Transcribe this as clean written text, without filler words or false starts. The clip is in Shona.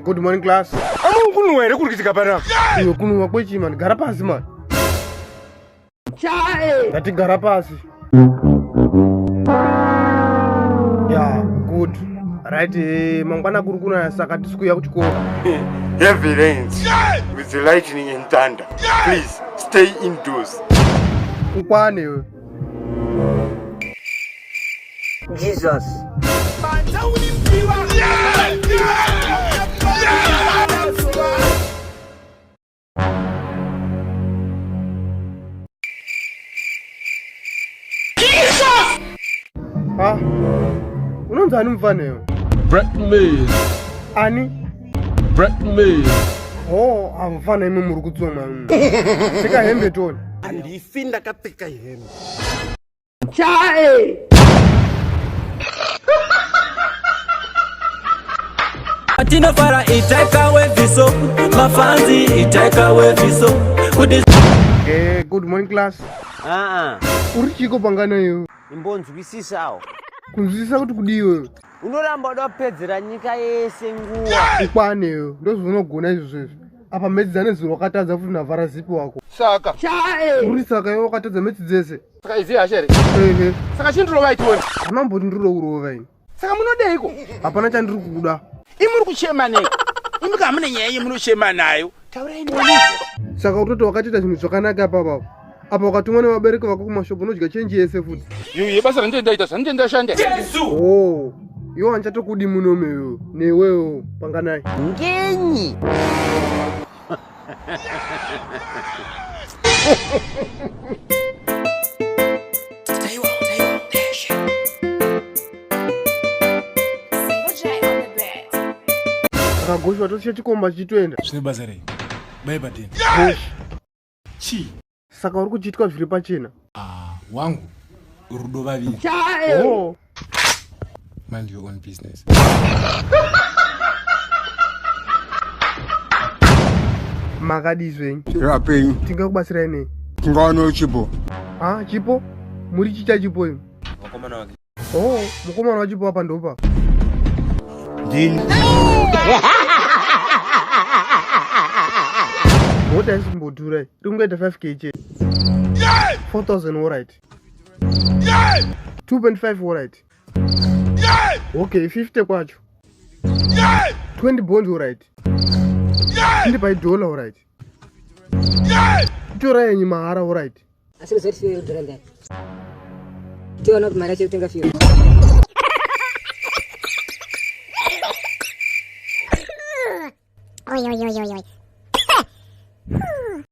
Good morning class. Amu kunhuwa here kuri kuitika panapa? Iwe kunhuwa kwechii man? Gara pasi man. Chae. Ndati gara pasi. Yeah, good. Right, mangwana kuri kunaya saka tisi kuuya kuchikoro. Heavy rains with the lightning and thunder. Please stay indoors. Ukwane iwe. Jesus. Ah, unonzi ani mufana iwe? Brett Ani? Brett Oh, amufana imi muri kutsoma imi. Pfeka hembe toni. Handifi ndakapfeka hembe. Chae. Tinofara itaikawe viso mafanzi itaikawe viso kuti Good morning class. Ah, Uri chiko pangana iwe? imbonzwisisawo. Kunzwisisa kuti kudii iwe? Unoramba uda kupedzera nyika yese nguva. Ukwane iwe, ndozvaunogona izvozvo izvi. Apa medzi dzane zuro wakatadza futi navhara zipi wako. Saka. Chae. Uri saka iwe wakatadza medzi dzese. Saka izi hasha here? Ehe. Saka chindirova itione. Hamamboti ndiri kurova ini. Saka munodeiko? Hapana chandiri kuda. Imi muri kuchema nei? Imi ka hamuna nyaya yemunochema nayo. Taurai neni. Saka utoti wakatoita zvinhu zvakanaka apa apa. Apa wakatumwa nevabereki vako kumashopu unodya chenji yese futi. Iyo yebasa randinenge ndaita zvandinenge ndashanda. Oh, iwe handichatokudi muno iwe. Newewo panganai. Ngenyi? Single J on the beat. Saka goshi watosiya chikomba chichitoenda. Zvine basa rei? Bai padeni. Goshi. Chii? Saka uri kuchiitwa zviri pachena. Ah, wangu rudo vaviri. Chae. Oh. Mind your own business. Makadii zvenyu? Rapenyu. Tingakubatsirai nei? Tingaonewo chipo. Ah, chipo? Muri chicha chipo imi? Mukomana wake. Oh, mukomana wachipo apa ndopa. Ndini. Mota haisi kumbodhura iyi. Iri kungoita 5k chete. 4000 alright. 2.5 alright. Okay, 50 kwacho. 20 bonds alright. Chindipai dollar alright. Torai yenyu mahara alright. Asi kuzoti fuel dhura ndani. Tiona kuti mari yacho yekutenga fuel. Oi, oi, oi, oi, oi.